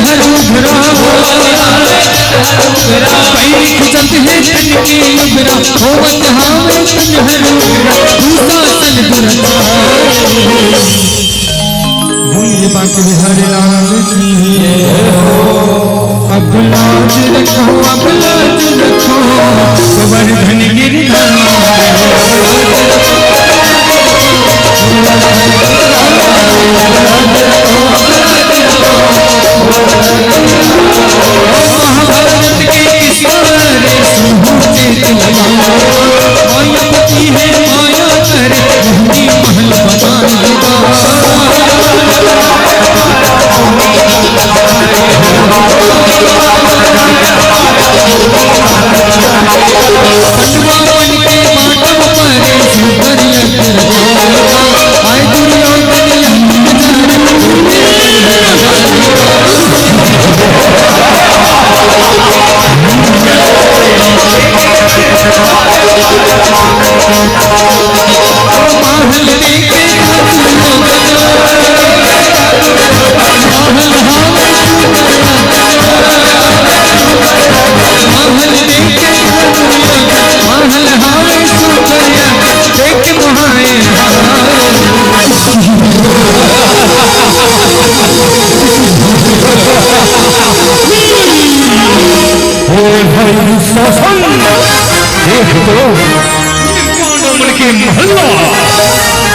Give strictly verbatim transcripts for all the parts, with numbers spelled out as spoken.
हर उघरा, पैरी खिंचत हे तन के लुगरा, होवत हावे तन हर उघरा, दुशासन दुरता। बोलिए बांके बिहारी लाल की। अब लाज रखो, अब लाज रखो, गोवर्धन गिरधारी। महाभारत के किस्सा रे सुनते तुम। मायापति है माया करे, मोहनी महल बनाने का। ए भाई दुशासन, देख तो, पांडव मन के महल ला,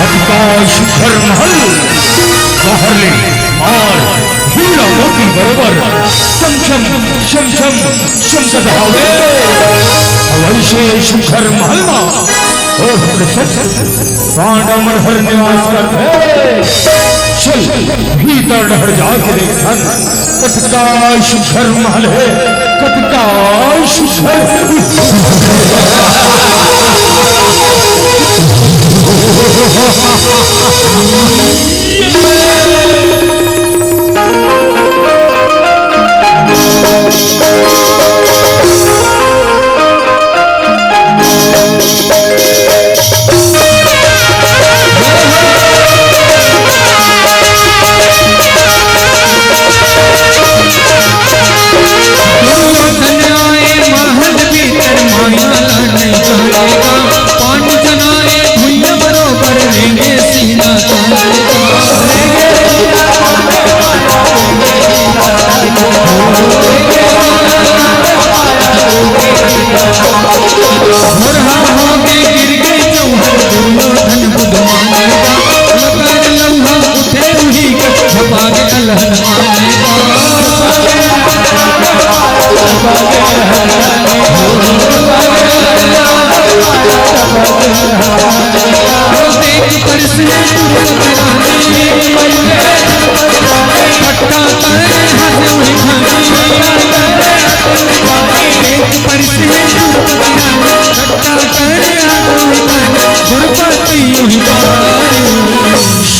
अतिकाय सुघर महल, बाहर ले मार, भूरा मोती बरोबर, चमचम, चमचम, चमकत हावे। अउ अइसे सुघर महल मा, ओ प्रसन्न, पांडव मन हर निवास करथे। चल, भीतर डहर जाके देखथन। कतका सुघर महल हे, कतका सुघर।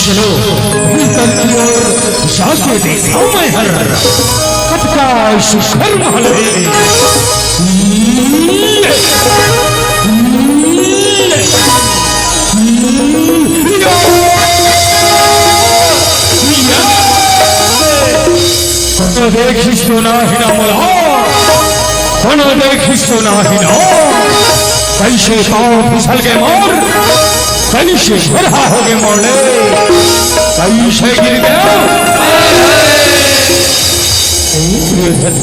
चलो, भीतर की ओर जाके देखा मैं हर कतका सुघर महल हे। कोनो देखिस तो नाही ना मोला, कोनो देखिस तो नाही ना। कइसे पाँव फिसल गे मोर, कइसे भुरहा हो गे मोर ले, कइसे गिर गेंव। ए दुर्योधन,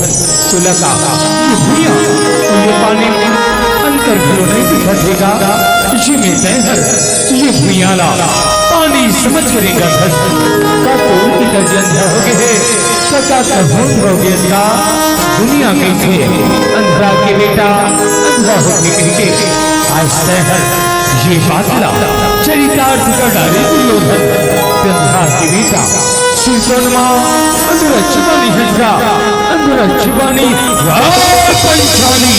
तोला का ये भुइयां, ये पानी में अंतर घलो नइ दिखत हे का? इही में तैं हर ये भुइयां ला पानी समझ के रेंगत हस। का तोर पिताजी अंधा हो गे हे? का, का कहूं हो गे का? दुनिया कहिथे अंधरा के बेटा अंधा होथे कहिके। आज तैं हर ये बात ला चरितार्थ कर डारे दुर्योधन। अंधरा के बेटा सुन कोन मा अंधरा चबानी हंसरा, अंधरा चबानी वाह पंचाली।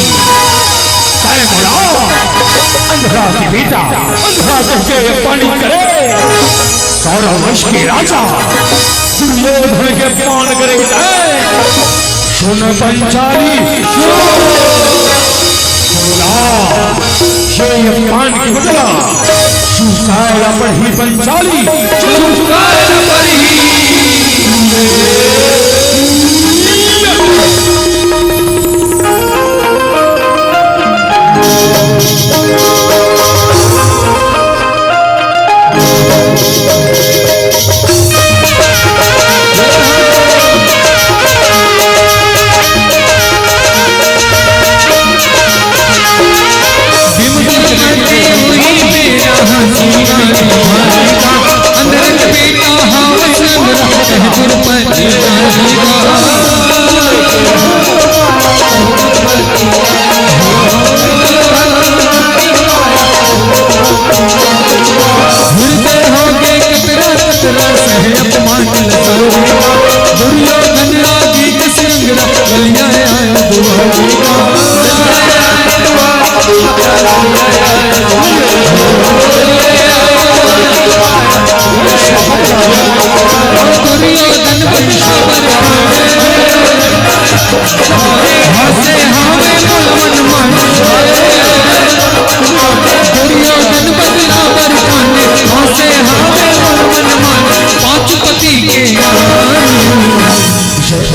तैं मोला अंधरा के बेटा अंधरा कहिके अपमानित करे। कौरव वंश के राजा दुर्योधन के अपमान करे तैं। सुन पंचाली, सुन। सुन। ये अपमान के बदला चुकाय ला पड़ही पंचाली, चुकाय ला पड़ही।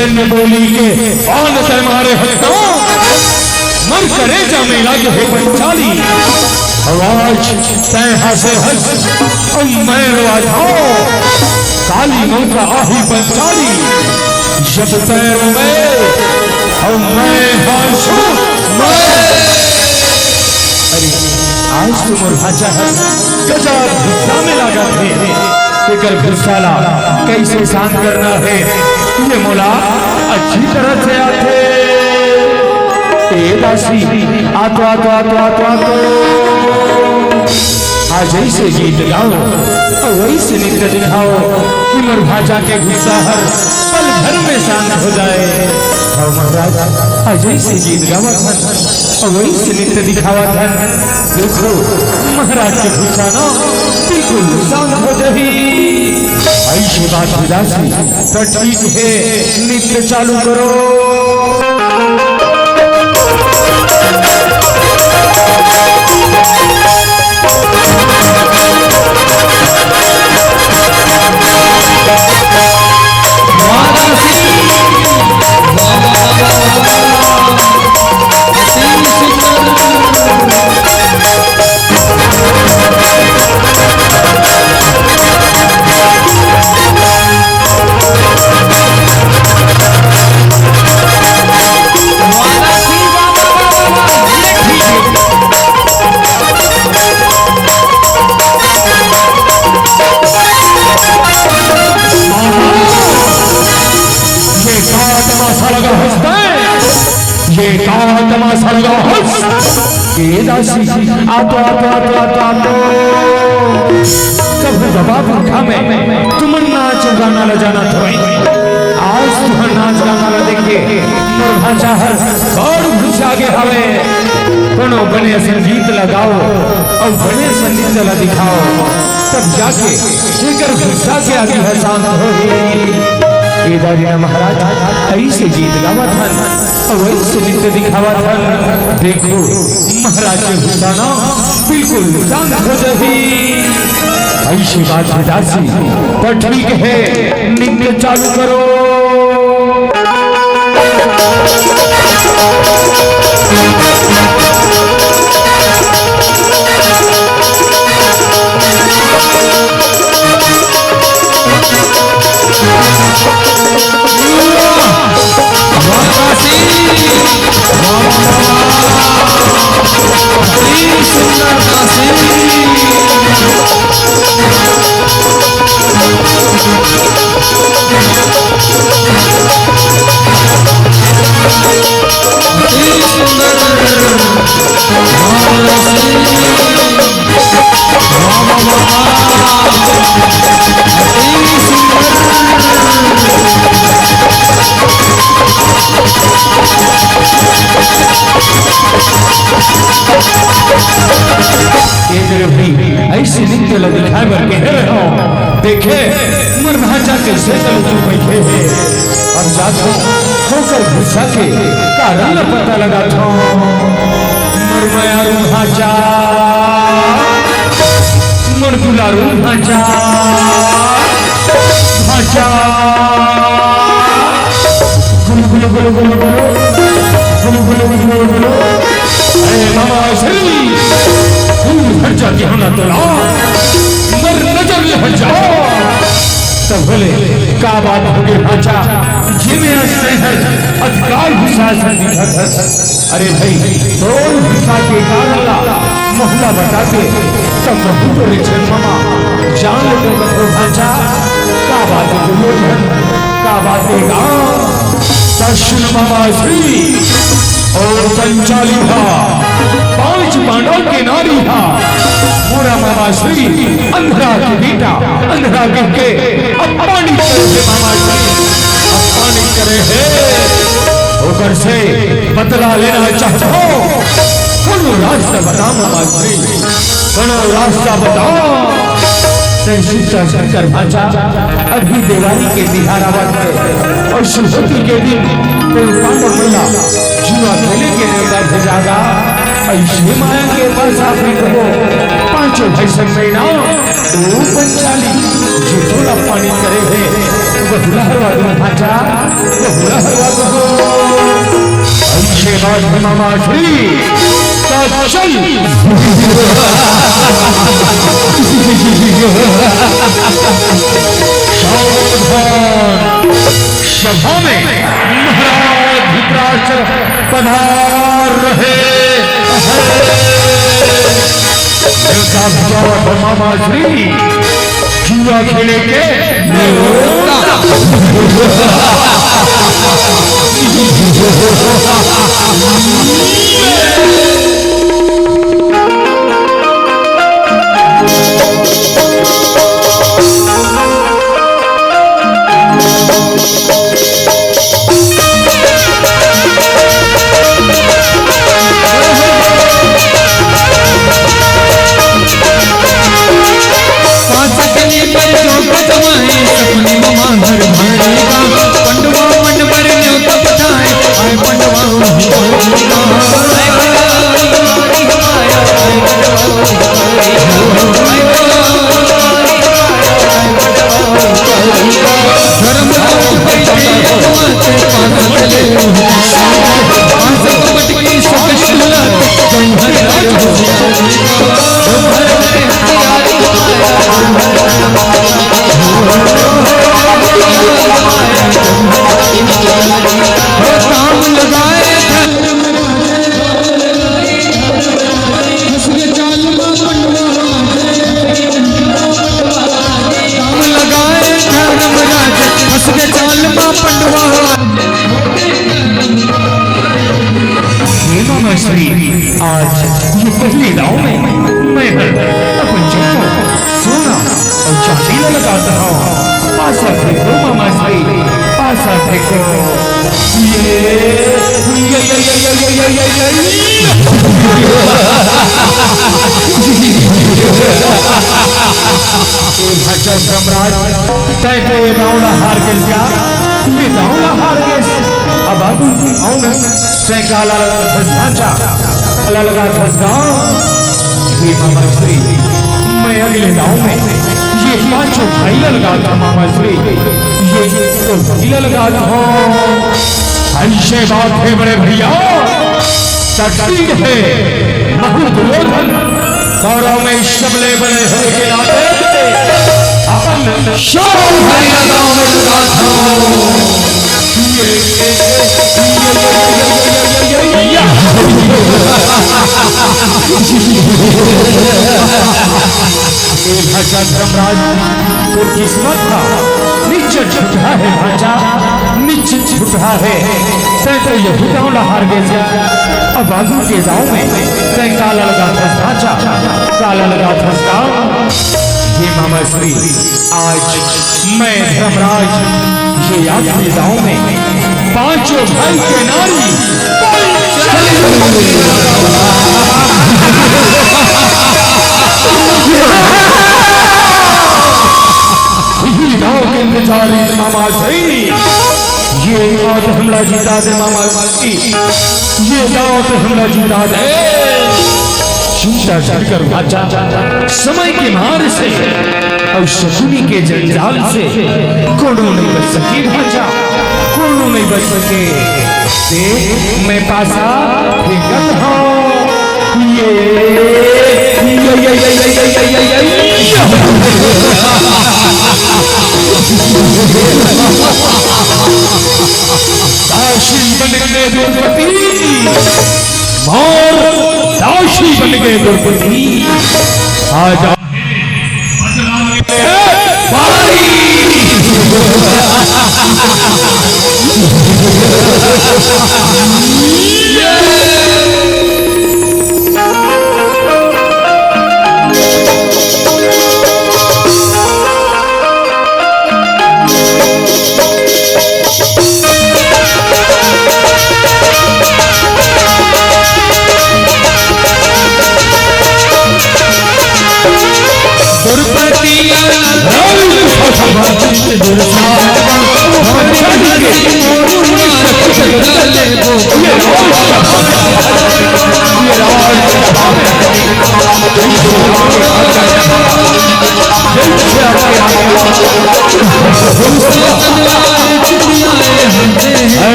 बोली के आन तै मारे हत्ता, मर करेजा में लागे हे पंचाली। आवाज तै हंसे हंस, अउ मैं रोआ था। काली मौका आही पंचाली, जब तै रोवे, अउ मैं हंसू, मैं। अरे, आज तो मोर भांचा ह गजब गुस्सा में लागत हे। एकर गुस्सा ला कइसे शांत करना हे, ये मोला अच्छी तरह से आथे। ए दासी, आ तो, आ तो, आ तो, आ तो, आ तो। आज अइसे गीत गाओ, अउ अइसे नृत्य दिखाओ कि मोर भांचा के गुस्सा हर पल भर में शांत हो जाए। हव महाराज, आज अइसे गीत गावत हन, अउ अइसे नृत्य दिखावत हन। देखो, महाराज के गुस्सा ना बिल्कुल शांत हो जाही। अइसे बात हे दासी, त ठीक हे, नृत्य चालू करो। ये का तमाशा लगा हंसता है? ये का तमाशा लगा हंस? ए दासी, आ तो, आ तो, आ तो, आ तो, आ तो। कभू दबा पंखा में तुमन नाच गाना ल जानत होई। आज तुहर नाच गाना ल देख के मोर भांचा हर बड़ गुस्सा गे हवे। कोनो बने असन गीत लगाओ अउ बने असन नृत्य ल दिखाओ, तब जाके एकर गुस्सा के आगी ह शांत होही। ए दारी ना महाराज, अइसे गीत गावत हन, अउ अइसे नृत्य दिखावत हन। देखो, महाराज के गुस्सा ना बिल्कुल शांत हो जाही। अइसे बात हे दासी, त ठीक हे, नृत्य चालू करो। ए मेरे भाई, अइसे नृत्य ल दिखाए बर कहे रहे हो। देखे, मोर भांचा कइसे तलुक बइठे हे। अब जाथों, ओकर गुस्सा के कारण ल पता लगाथों। मोर मयारू भांचा, मोर दुलारू भांचा, भांचा। गुलु गुलु गुलु गुलु गुलु। गुलु गुलु गुलु गुलु गुलु। अरे मामा श्री, तू हट जा, कि होना तोला। मर नजर ले हट जा। तब बोले, का बात होगे भांचा, जेमे अस तैं हर अतका गुस्सा असन दिखत हस। अरे भाई, तोर गुस्सा के कारण ला मोला बता दे, त महूं तो रिक्शन मामा जान लेथों कथों भांचा। का बात हे दुर्योधन, का बात हे गा? त सुन मामा श्री, अउ पंचाली हा पांच पांडव के नारी हा, मोर मामा श्री अंधरा के बेटा, अंधरा के अपमानित करे हे मामा जी, अपमानित करे हे। ओकर से बदला लेना चाहत हो? कोनो रास्ता बता मामा जी, कोनो रास्ता बता। तैं सुरता शंकर भांचा, अभी देवारी के तिहार आवत हे अउ सुरहुती के दिन तोर पांडव मन ला जुआ खेले के नेवता भेजा गा। अइसे माया के बरसा फेंकबो, पांचों भाई संग में ना ओ पंचाली, जे तोला अपमानित करे हे, वहू ला हरवा दूं भांचा, वहू ला मामा श्री का चल। सावधान, सभा में महाराज धृतराष्ट्र पधार रहे हैं। मामा श्री जुआ खेले के न्योता। हे मामा श्री, आज ये पहले दांव में मैं हर अपन जम्मो सोना अउ चांदी ला लगात हंव। पासा फेंको मामा श्री, पासा फेंको। ये, ये, ये। ए भांचा धर्मराज, तैं तो ये दांव ला हार गेस का? ये दांव ला हार गेस। अब आगू आंव ना, तैं काला लगाथस भांचा, काला लगाथस दांव। हे मामा श्री, मैं अगले दांव में ये पांचों भाई ला लगात हंव मामा श्री, ये तो भाई ला लगात हंव। अइसे बात हे बड़े भइया, शक्ति हे महू दुर्योधन, कौरव में सबले बड़े होय के नाते अपन सब भाई ला दांव में लगात हंव। ए भांचा धर्मराज, तोर किस्मत हा निच्चित झूठा हे भांचा, निच्चित झूठा हे। तैं तो यहू दांव ला हार गेस, अब आगू के दांव में तैं काला लगाथस भांचा, काला लगाथस दांव। हे मामा श्री, आज मैं धर्मराज ये आखिरी दांव में पांचों भाई के नारी इही दांव के इंतजार हे मामा श्री। ये दांव तो हमला जीता दे मामा श्री, ये दांव तो हमला जीता दे। चिंता झन कर भांचा, समय के मार से अउ शकुनी के जंजाल से कोनो नइ बच सके भांचा, कोनो नइ बच सके। देख, मैं पासा फेंकत हंव। ये, ये, ये, ये। दासी बन के द्रौपदी, मोर दासी बन के द्रौपदी, आजा।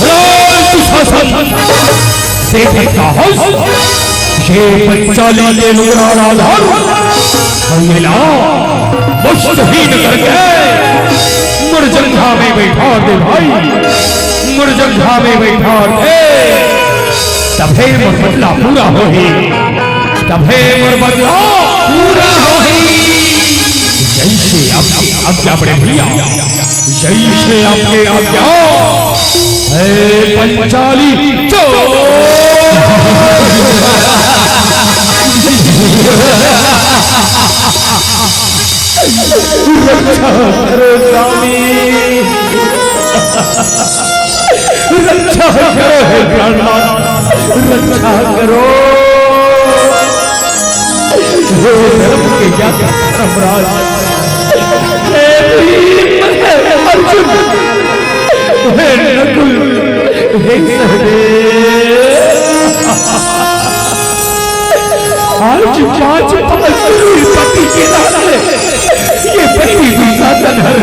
राज दुशासन, देख साहस, ये पंचाली के लुगरा राधर, अउ एला मुष्टहीन करके मोर जंघा में बइठार दे भाई, मोर जंघा में बइठार दे, तभे मोर बदला पूरा होही, तभे मोर बदला पूरा होही। जैसे आपके आज्ञा बड़े भैया, जैसे आपके आज्ञा। हे पंचाली चोर। रक्षा करो स्वामी, रक्षा करो हे प्राणनाथ, रक्षा करो। हे धर्म के ज्ञाता धर्मराज, हे भीम, हे अर्जुन, हे नकुल, हे सहदेव, आज पांच पांच जरूर पति के नाते ये पति दुशासन हर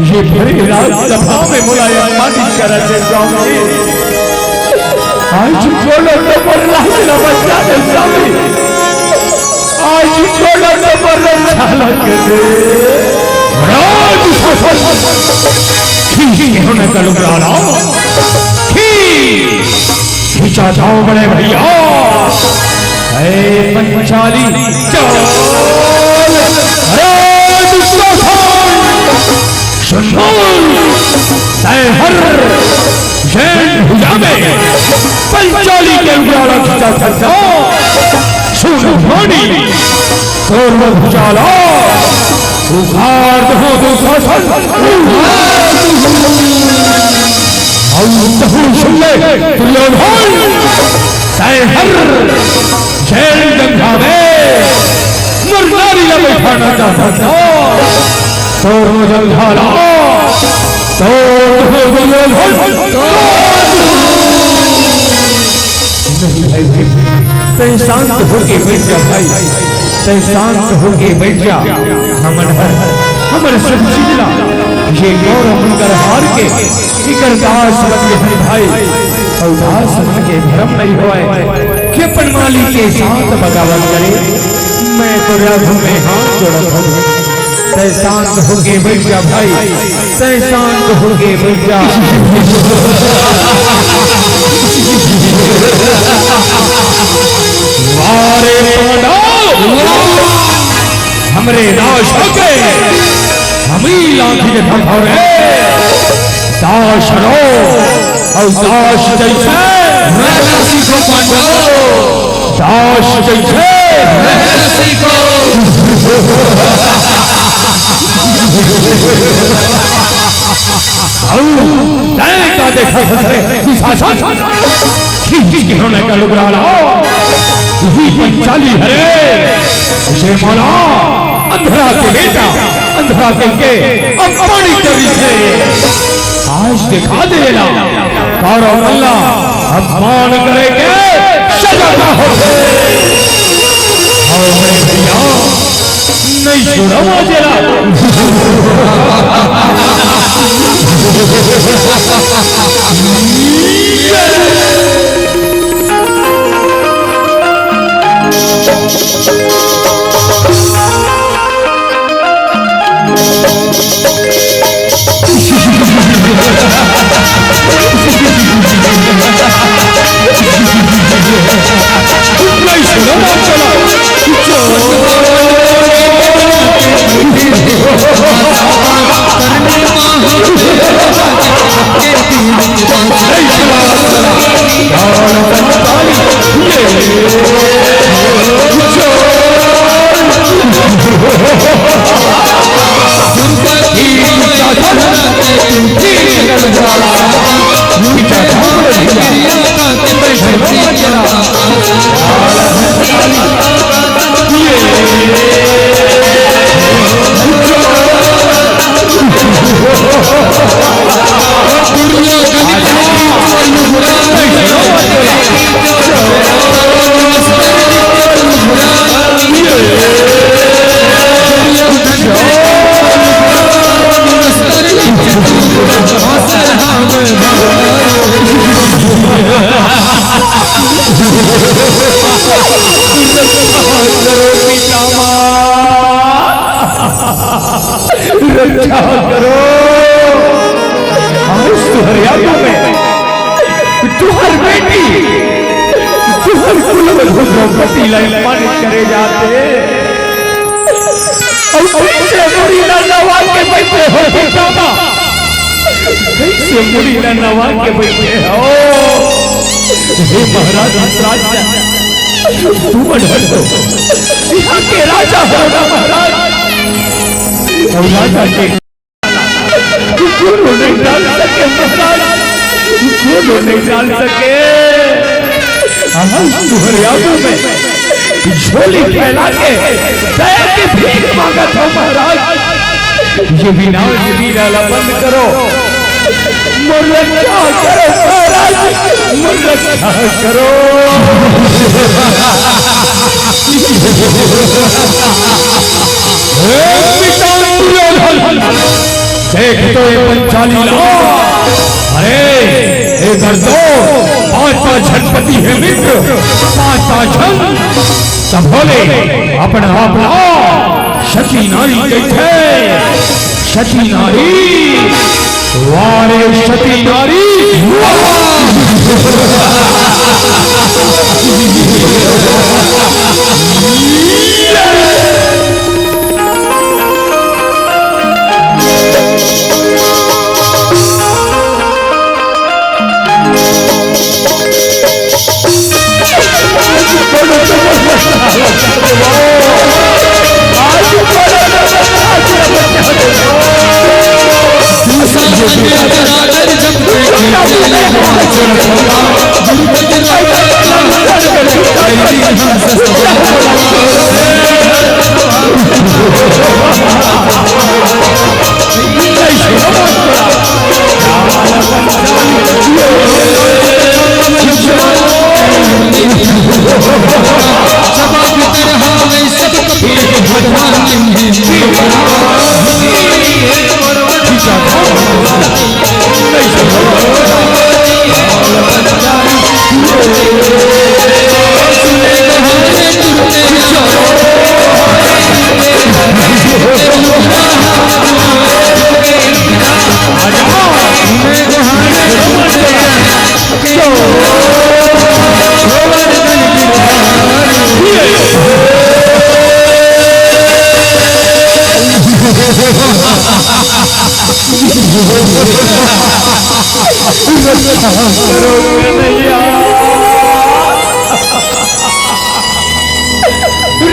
ये भरे राजसभा में मोला अपमानित करत हे स्वामी। आज बोलो तो मोर लाज न बचा दे स्वामी। आज बोलो तो मोर रक्षा न कर दे। राज शासन खींच के होने का लुगरा लाओ। खींच। खींचा जाओ बड़े भैया। हे पंचाली चल। राज शासन। सुन, तैं हर जैन भुजा में पंचाली के उजाला खींचा करता। सुन रानी, तोर भुजाला उखाड़ दो दुशासन। अउ तहूं सुन ले दुर्योधन, तैं हर जैन जंघा में मोर नारी ला बइठाना चाहत हस। तोर जंघा ला, तोर दुर्योधन। नहीं भाई, भाई, तैं शांत होके बइठ जा भाई, तैं शांत होके बइठ जा। हमन हर, हमर सब चीज ला ये गौरव मंगल हार के इकर दास बन गे हन भाई, अउ दास मन के धरम नइ होवय कि अपन मालिक के साथ बगावत करे। मैं तो राघव में हाथ जोड़त हूँ, तैं शांत होके बइठ जा भाई, तैं शांत होके बइठ जा। वाह रे पांडव, हमरे दास होके हमही लाठी के धर रे। दास रो, अउ दास जइसे रहना सीखो पांडव। दास जइसे रहना सीखो। अउ तैं का देखत हस रे दुशासन? खींच के होने का लुगरा लाओ। यही पंचाली हरे, उसे माला अंधरा के बेटा, अंधरा के, के अपमानित करिस हे। आज देखा दे ला, कौरव मन ला अपमान करे के सजा का होथे। अउ मैं भैया, नहीं छोड़ा माजेला। पति ला अपमानित करे जाथे। अउ कइसे मुड़ी ला नवा के बइठे हो पितामह, कइसे मुड़ी ला नवा के बइठे हो। हे महाराज धृतराष्ट्र, तुमन हर हो, इहाँ के राजा हो ना महाराज। अउ राजा के कोनो नहीं डाल सके महाराज, कोनो नहीं डाल सके। आज तुहर आगू में झोली फैला के दया के भीख मांगत हो महाराज। ये विनाश लीला ला बंद करो, मोर रक्षा करो महाराज, मोर रक्षा करो। हे पिता दुर्योधन, देख तो ये पंचाली ला। अरे, एकर तो पांच पांच झन पति हे मित्र, पांच पांच झन। सब बोले, अपन आप ला सती नारी कहिथे, सती नारी, वाह रे सती नारी, वाह।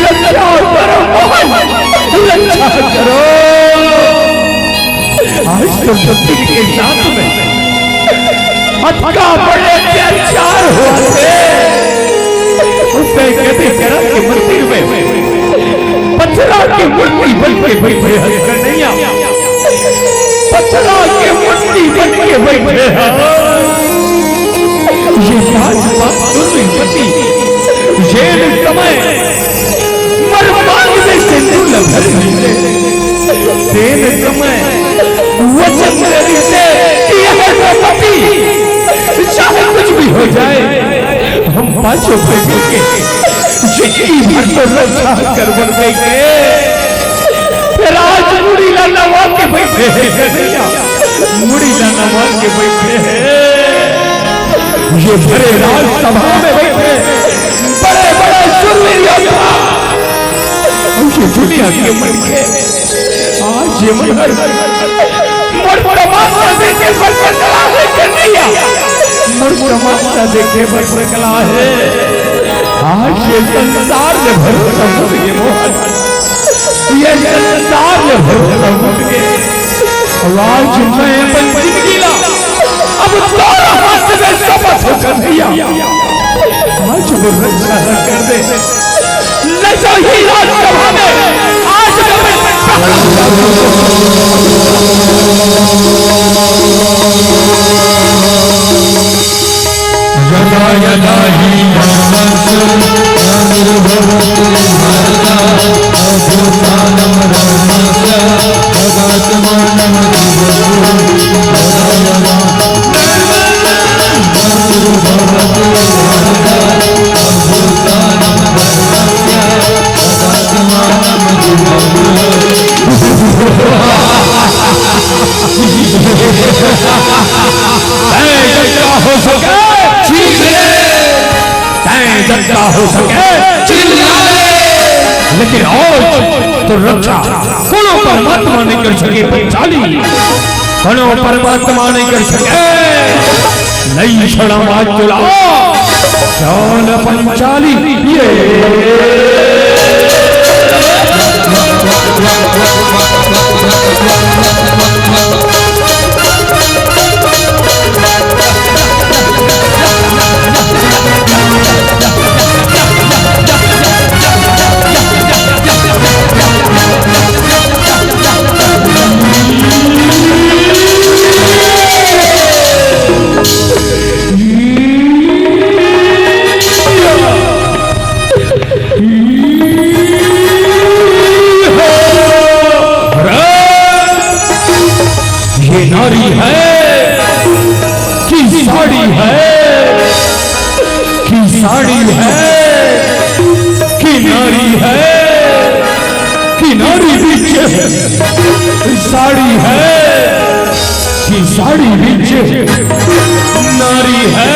रक्षा करो मोहन, रक्षा करो। आज तो सती के साथ में अतका बड़े अत्याचार होथे। उसे कभी करा के मंदिर में पथरा के मूर्ति बन के बइठे हस कन्हैया, पथरा के मूर्ति बन के बइठे हस। ये पांच पांच दुर्योधन पति जेन समय मोर मांग में सिंदूर ल भर रहिसे, तेन समय वचन दे रहिसे कि यह पति चाहे कुछ भी हो जाए, हम पांचों भाई मिलके जिंदगी भर तो रक्षा करबो कहिके। फेर आज मुड़ी ला नवा के बइठे हे कन्हैया, मुड़ी ला नवा के बइठे हे। ये भरे राजसभा में बइठे बड़े बड़े शूरवीर योद्धा, ये दुनिया के मनखे, आज ये मन हर मोर तमाशा देखे बर सकला हे कन्हैया, मोर तमाशा देखे बर सकला हे। आज ये संसार में भरोसा उठ गे मोर, ये संसार में भरोसा उठ गे। आज मैं अपन जिंदगी ला अब तोर हाथ में सौंपत हों कन्हैया, आज मोर रक्षा कर दे। नहीं तो ये राजसभा में आज मैं यदा यदा हि धर्मस्य ग्लानिर्भवति भारत, अभ्युत्थानं धर्मस्य तदात्मानं सुभवतु। यदा यदा तैं जतका हो सके, तैं जतका हो सके, लेकिन आज तोर रक्षा कोनो परमात्मा नइ कर सके पंचाली, कोनो परमात्मा नइ कर सके। नइ छोड़ा मात चुला, चल पंचाली। ये ये नारी है कि साड़ी है, कि साड़ी है, कि नारी है, कि नारी बीच साड़ी है, कि साड़ी बीच नारी है,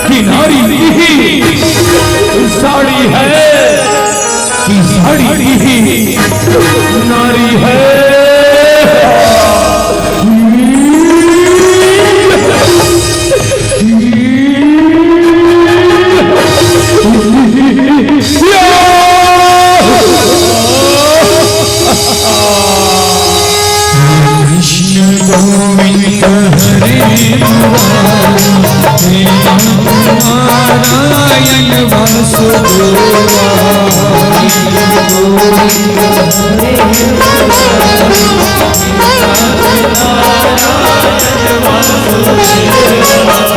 कि नारी ही साड़ी है, कि साड़ी ही नारी है। कृष्ण गोविंद हरे मुरारी, हे नाथ नारायण वासुदेवा।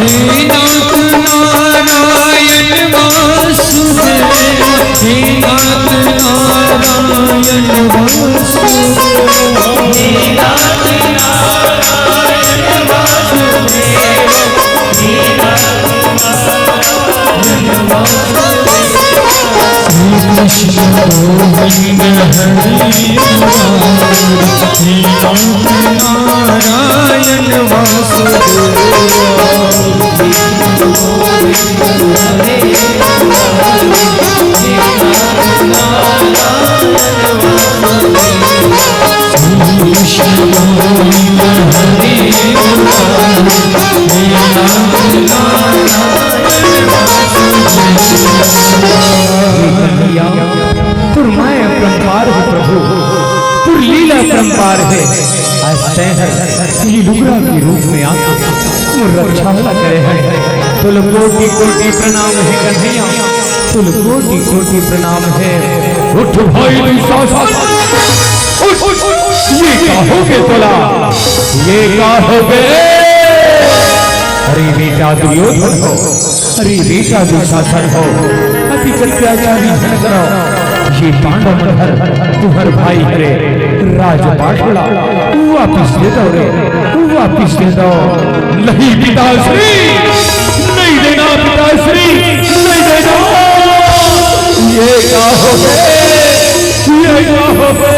हे नाथ नारायण वासुदेव, हे नाथ नारायण वासुदेव। कृष्ण गोविंद हरे मुरारी, हे नाथ नारायण वासुदेवा। कृष्ण गोविंद हरे मुरारी, हे नाथ नारायण वासुदेवा। हे कन्हैया, तोर माया अपरंपार हे प्रभु, तोर लीला अपरंपार हे। आज तैं हर ये लुगरा के रूप में आके मोर रक्षा ला करे हे। तोला कोटि कोटि प्रणाम हे कन्हैया, तोला कोटि कोटि प्रणाम हे। उठ भाई दुशासन, उठ, उठ, ये का होगे तोला, ये का होगे? अरे बेटा दुर्योधन हो, अरे बेटा दुशासन हो, अतिक अत्याचारी झन करो। ये पांडव मन हर तुंहर भाई हरे, राजपाट ला वापिस दे दव रे, वापिस दे दव। नहीं पिताश्री, नहीं देना पिताश्री, नहीं देना। ये का होगे, ये का होगे?